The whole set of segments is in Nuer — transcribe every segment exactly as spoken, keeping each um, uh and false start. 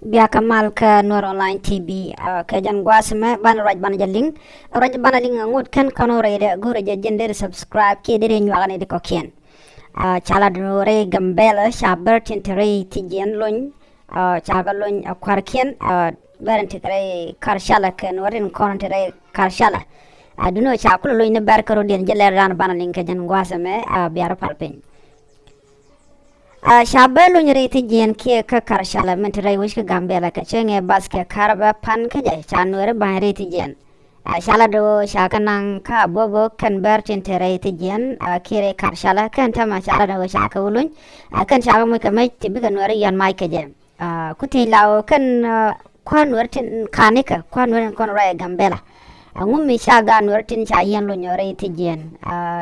Bia kä mal kä Nuer Online T V. Kɛ jɛn gua̱a̱th mɛ banɛ ruac banɛ jɛ liŋ. Ruac banɛ liŋ ŋot kɛn kɔn rɛy dɛ go̱rɛ jɛ jɛn deri subscribe kiɛ deri nyuak ni di kɔkiɛn. Ca la dun rɛy Gambɛla ca bɛr tin te rɛy ti jiɛn lony. Ca kɛ lony a kuarkiɛn bɛr tin te rɛy Karcala kɛn wä rin kɔn te rɛy Karcala. Dun ca kulɛ lony ni bɛr kä rodiɛn jɛ lɛr dan banɛ liŋ kɛ jɛn gua̱a̱th mɛ bia rɔ pal piny. Ca bɛ lony rɛy ti jiɛn kiɛ kä Karcala min te rɛy wec kä Gambɛla kɛ cɛ ŋɛ bath kɛ kar bɛ pan kä jɛ ca nuɛri ba̱ny rɛy ti jiɛn. Ca la do̱ ca kɛ naŋ kä Abobo kɛn bɛr tin te rɛy ti jiɛn kiɛ rɛy Karcala kɛn tɛmɛ ca la do̱ ca kɛ wä lony. Kɛn ca kɛ muc kɛ mec ti bikɛ nuɛri yɔn mac kɛ jɛ. Ku ti la wä kɛn kua̱r nuɛri tin kanikɛ kua̱r nuɛri in kɔn ruac ɛ Gambɛla. Ŋu mi ca gaat nuɛri tin ca yɛn lony rɛy ti jiɛn.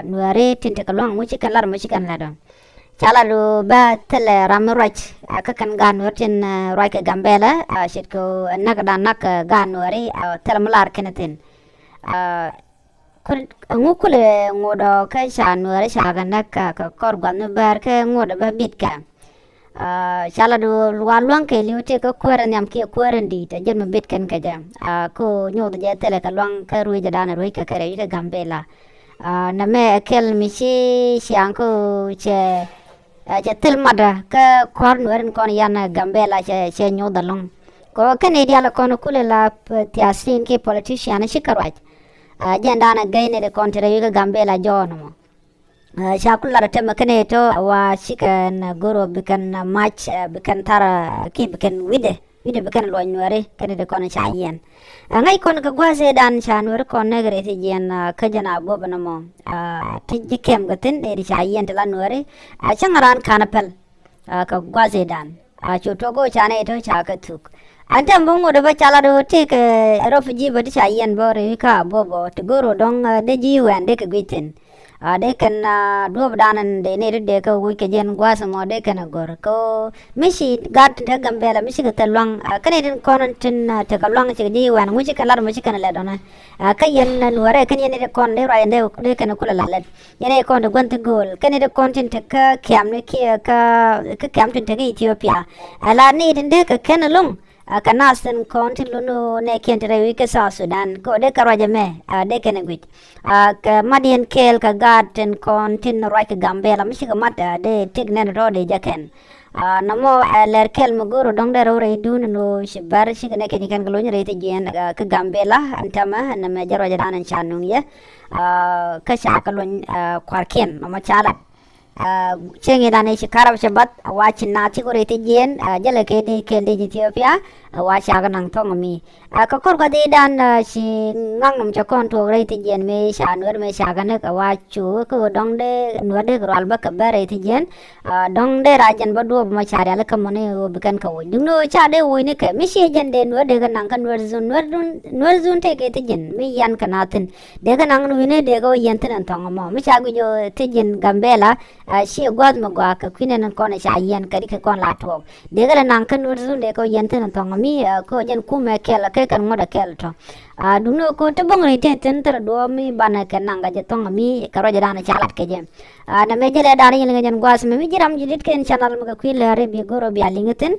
Nuɛri tin te kɛ luaŋ ŋu ci kɛn lar mɔ ci kɛn lat ɔ. Ca la du bä thilɛ ram mi ruac kä kɛn gaat nuɛr tin ruac kɛ Gambɛla. Ce̱tkɛ näk dan näk gaat nuɛri thilɛ mi lar kɛn thin. Ŋu kulɛ ŋot ɔ kä ca nuɛri ca kɛ näk kɛ kɔr guath mi bär kɛ ŋot ɔ bä bit kɛ. Ca la du wa luaŋ kɛ li̱w ti kä kuäärä nhiam kiɛ kuäärä di̱i̱t ɛ jɛn mi bit kɛn kɛ jɛ. Ko nyoth jɛ thilɛ kɛ luaŋ kä ruec dan ruec kɛ kɛ rɛy wi̱c kɛ Gambɛla. Nɛmɛ ɛ kɛl mi ci ciaŋ kä cɛ cɛ thil matdä kä kɔr nuɛrin kɔn yan Gambɛla cɛ cɛ nyoth alɔŋ. Kɔ kɛn i̱ dial kɔn kulɛ la thiathin ki politician ci kɛ ruac. Jɛn dan gɛy ni di kɔn ti rɛy kä Gambɛla jɔɔn mɔ. Ca kul lat tɛmɛ kɛn i̱ tɔ wa ci kɛn goro bi kɛn mac bi kɛn thar ki bi kɛn wi̱dɛ. Wi̱dɛ bi kɛn luɔc nuɛri kɛn i̱ di kɔn ca yiɛn. Ɛ ŋäc kɔn kɛ gua̱a̱th ëëdan ca nuɛri kɔn nɛk rɛy ti jiɛn kä jɛn a buɔp ɛn ɛmɔ. Ti ji̱ kɛm kɛ thi̱n ëëdi ca yiɛn ti la nuɛri. Cäŋ raan ka̱n päl kɛ gua̱a̱th ëëdan. Cu tuɔk go̱o̱c ca nɛy tɔ̱ ca kɛ thuk. Ɛn tɛm bä ŋot bä ca lat ɣöö tëëkɛ refugee bä ti ca yiɛn bä rɛy kä a buɔp ɔ ti go̱r ɣöö dɔ̱ŋ dee ji̱ wɛn dee kɛ guic thi̱n. Dee kɛn duɔ̱ɔ̱p dan in dee ni ri dee kɛ wuc kɛ jɛn gua̱a̱th mɔ dee kɛn a gör kɛ mi ci gat tin te Gambɛla mi ci kɛ thil luaŋ. Kɛn itin kɔn tin tekɛ luaŋ cikɛ ji̱ wɛn ŋuci kɛn lat mɔ ci kɛn lɛ dɔnɛ. Kä yɛn nuɔrɛ kɛn yɛn itin kɔn dee ruac in dee kɛn kulɛ la lɛt yɛn itin kɔn ti gua̱n ti gööl kɛn itin kɔn tin tekä kiam ni kiɛ kä kiam tin tekä Ethiopia. Ɛ la ni itin dee kɛ kɛn loŋ. Kɛ nath tin kɔn tin lun nɛ kiɛn ti rɛy wi̱c kä South Sudan kɛ ɣöö dee kɛ ruac ɛmɛ dee kɛn ɛ guic. Kɛ mat yɛn kɛɛl kɛ gaat tin kɔn tin ruac kɛ Gambɛla mi cikɛ mat dee tëk nɛn rɔɔdɛ jɛ kɛn. Nɔmɔ ɛ lɛr kɛl mi go̱o̱r ɔ dɔ̱ŋ dee rɛw rɛy duun ɛn ɣöö ci bär cikɛ nɛ kɛn kɛn kɛ lony rɛy ti jiɛn kä Gambɛla ɛn tɛmɛ ɛn nɛmɛ jɛ ruac ɛ da̱a̱n ɛn ca nuŋ yɛ. Kä ca kɛ lony kua̱rkiɛn nɔmɔ ca lat. Cieŋ inan i̱ ci karap cɛ bath a wa ci naath ci kori ti jiɛn jälɛ kɛ di kɛl di Ethiopia. A wa cakɛ naŋ thɔŋ mi a kɛ kor kɔ di dan ci ŋaŋ nɔm cɛ kɔn tuɔk rɛy ti jiɛn mi ca nuɛr mi cakɛ näk a wa cu kä dɔŋ de nuɛr de kɛ rual bä kɛ bɛ rɛy ti jiɛn. Dɔŋ de ra jɛn bä duɔp mɔ ca rial kä mɔni wä bi kɛn kɛ woc duŋni wä ca de woc ni kɛ mi ci jɛn de nuɛr de kɛ naŋ kä nuɛr zun nuɛr zun tëë kɛ ti jiɛn mi yan kɛ na thin. Dee kɛ naŋ wi̱ni dee kɛ wä yɛn thi̱n ɛn thɔŋ ɛmɔ mi ca guic ɔ thi̱c in Gambɛla. Ciɛ gua̱th mi gɔaa kɛ kui̱n ɛn kɔn ca yɛn kɛ ri kɛ kɔn la tuɔɔk dee kɛ lɛ naŋ kä nuɔ̱t zun dee kɛ wä yɛn thi̱n ɛn thɔŋ ɛmi. Kɛ wä jɛn kumɛ kɛl kɛ kɛn ŋuɔ̱t ɛ kɛl tɔ. Duŋni kɛ wä ti bäŋ ri tëë thi̱n thilɛ duɔ̱ɔ̱p mi banɛ kɛ naŋ kɛ jɛ thɔŋ ɛmi kɛ ruacɛ dan ca lat kɛ jɛ. Nɛ mɛ jɛ lɛ dan yɛn kɛ jɛn gua̱th mɛ mi ji̱ ram ji̱ dit kɛn canal mi kɛ kui̱ lɛ ri bi go̱r ɔ bia liŋ thi̱n.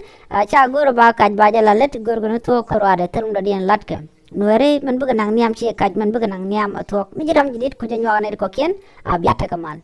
Ca go̱r ɔ ba kac ba jɛ la lät go̱r kɛ ni thuɔ̱k kɛ ruaadɛ thil mi dɔ̱diɛn lat kɛ. Nuɛri mɛn bikɛ naŋ nhiam ciɛ kac mɛn bikɛ naŋ nhiam a thuɔ̱k mi ji̱ ram ji̱ dit kucä nyuak nɛy ti kɔ̱kiɛn. A bia tekɛ mal.